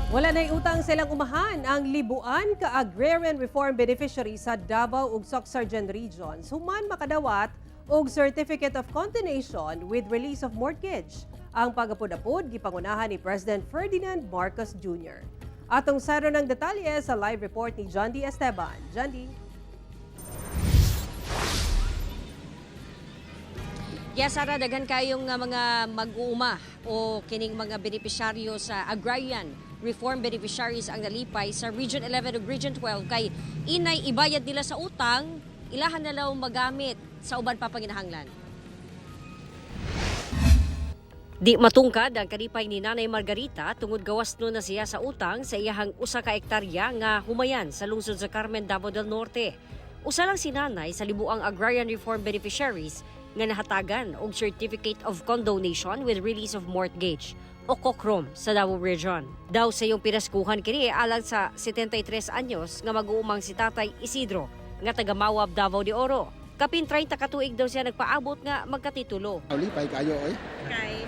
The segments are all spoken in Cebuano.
Wala na'y utang sa ilang umahan ang libuan ka agrarian reform beneficiary sa Davao ug Soccsksargen regions human makadawat og Certificate of Condonation with Release of Mortgage. Ang pagapod-apod gipangunahan ni President Ferdinand Marcos Jr. Atong sayran ang detalye sa live report ni John D. Esteban. John D. Yes, Sara, daghan kayong nga mga mag-uuma o kining mga benepisyaryo sa agrarian reform beneficiaries ang nalipay sa Region 11 ug Region 12 kay inay ibayad nila sa utang, ilahan na lang magamit sa uban pa panginahanglan. Di matungkad ang kalipay ni Nanay Margarita tungod gawas no na siya sa utang sa iyahang usa ka ektarya nga humayan sa lungsod sa Carmen, Davao del Norte. Usa lang si Nanay sa libuang agrarian reform beneficiaries nga nahatagan og Certificate of Condonation with Release of Mortgage o COCROM sa Davao Region. Daw sa iyong pinaskuhan kini alang sa 73 anyos nga mag-uumang si Tatay Isidro nga taga Mawab, Davao de Oro. Kapin 30 ka tuig daw siya nagpaabot nga magkatitulo. Lipay kayo oy. Kay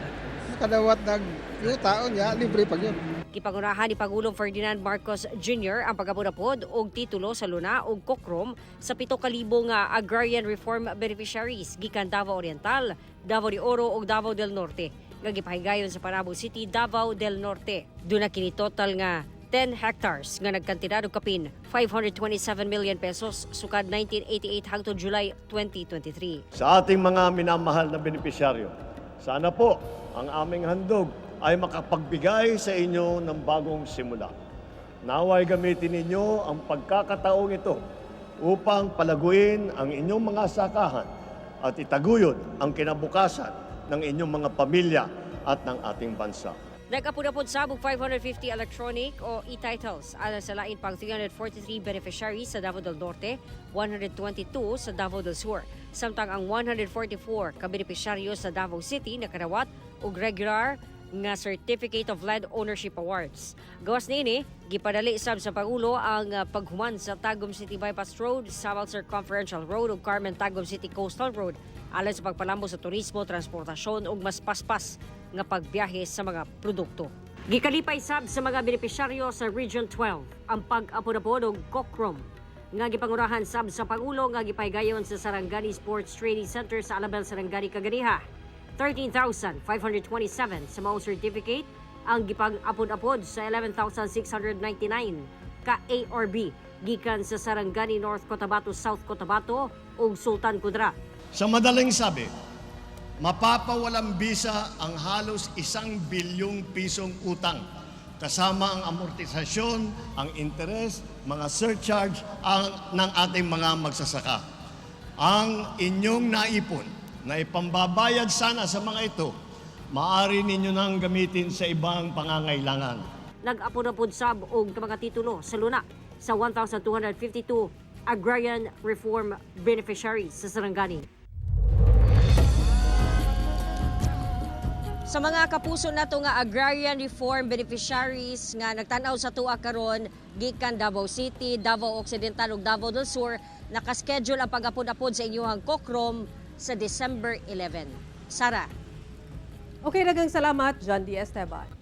Nakadawat nag yuta nya libre pag yun. Gipangunahan ni Pangulong Ferdinand Marcos Jr. ang pagapod-apod og titulo sa luna og kokrom sa 7,000 nga agrarian reform beneficiaries gikan Davao Oriental, Davao de Oro ug Davao del Norte nga gipahigayon sa Panabo City, Davao del Norte. Duna kini total nga 10 hectares nga nagkantidad og kapin 527 million pesos sukad 1988 hangtod July 2023. Sa ating mga minamahal na benepisyaryo, sana po ang aming handog ay makapagbigay sa inyo ng bagong simula. Naway gamitin ninyo ang pagkakataong ito upang palaguin ang inyong mga sakahan at itaguyod ang kinabukasan ng inyong mga pamilya at ng ating bansa. Nag-apod-apod sab og 550 electronic o e-titles alang sa lain pang 343 beneficiaries sa Davao del Norte, 122 sa Davao del Sur. Samtang ang 144 ka benepisyaryo sa Davao City nakadawat og regular nga Certificate of Land Ownership Awards. Gawas niini, gipadali sab sa Pangulo ang paghuman sa Tagum City Bypass Road, Samal Circumferential Road ug Carmen Tagum City Coastal Road alang sa pagpalambo sa turismo, transportasyon ug mas paspas nga pagbiyahe sa mga produkto. Gikalipay sab sa mga benepisyaryo sa Region 12 ang pag-apod-apod og Kokrom nga gipangurahan sab sa Pangulo nga gipahigayon sa Sarangani Sports Training Center sa Alabel, Sarangani kaganiha. 13,527 sa mao certificate ang gipang-apod-apod sa 11,699 ka A or B gikan sa Sarangani, North Cotabato, South Cotabato ug Sultan Kudarat. Sa madaling sabi, mapapawalang bisa ang halos 1 bilyong pisong utang kasama ang amortisasyon, ang interes, mga surcharge ng ating mga magsasaka. Ang inyong naipon na ipambabayad sana sa mga ito, maaari ninyo nang gamitin sa ibang pangangailangan. Nag-apod-apod sab og mga titulo sa luna sa 1,252 agrarian reform beneficiaries sa Sarangani. Sa mga kapuso nato nga agrarian reform beneficiaries nga nagtan-aw sa tuwa karon gikan Davao City, Davao Occidental ug Davao del Sur, nakaschedule ang pag-apod-apod sa inyong kokrom sa December 11. Sara. Okay, daghang salamat, John D. Esteban.